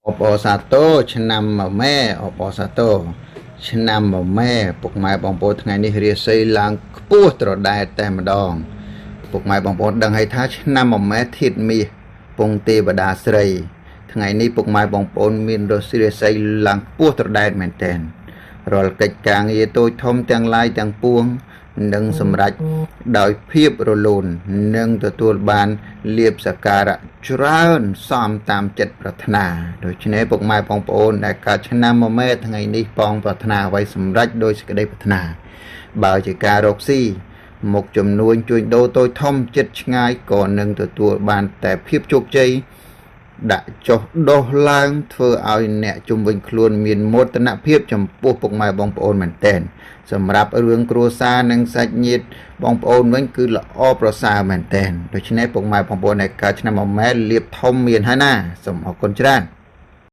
អបអរសាទរឆ្នាំមមែអបអរសាទរឆ្នាំមមែពុកម៉ែបងប្អូនថ្ងៃនេះរាសីឡើងខ្ពស់ត្រដែតតែម្ដងពុកម៉ែបងប្អូនដឹងហើយថាឆ្នាំមមែធាតុមាសពងទេវតាស្រីថ្ងៃនេះពុកម៉ែបងប្អូនមានរាសីឡើងខ្ពស់ត្រដែតមែនទែនរាល់កិច្ចការងារតូចធំទាំងឡាយទាំងពួងនឹងសម្រេចដោយភាពរលូននិងទទួលបានលាភសក្ការៈច្រើនសមតាមចិត្តប្រាថ្នាដូច្នេះពុកម៉ែបងប្អូនដែលកើតឆ្នាំមមែថ្ងៃនេះប៉ងប្រាថ្នាអ្វីសម្រេចដោយសេចក្តីប្រាថ្នាបើជាការរកស៊ីមុខចំនួនជួញដូរតូចធំចិត្តឆ្ងាយក៏នឹងទទួលបានតែភាពជោគជ័យដាក់ចុះដុះឡើងធ្វើឲ្យអ្នកជុំវិញខ្លួនមានមោទនភាពចំពោះពុកម៉ែបងប្អូនមែនទែនសម្រាប់រឿងគ្រួសារនិងសាច់ញាតិបងប្អូនវិញគឺល្អប្រសើរមែនទែនដូច្នេះពុកម៉ែបងប្អូនដែលកើតឆ្នាំមមែលៀបធំមានហើយណាសូមអរគុណច្រើន។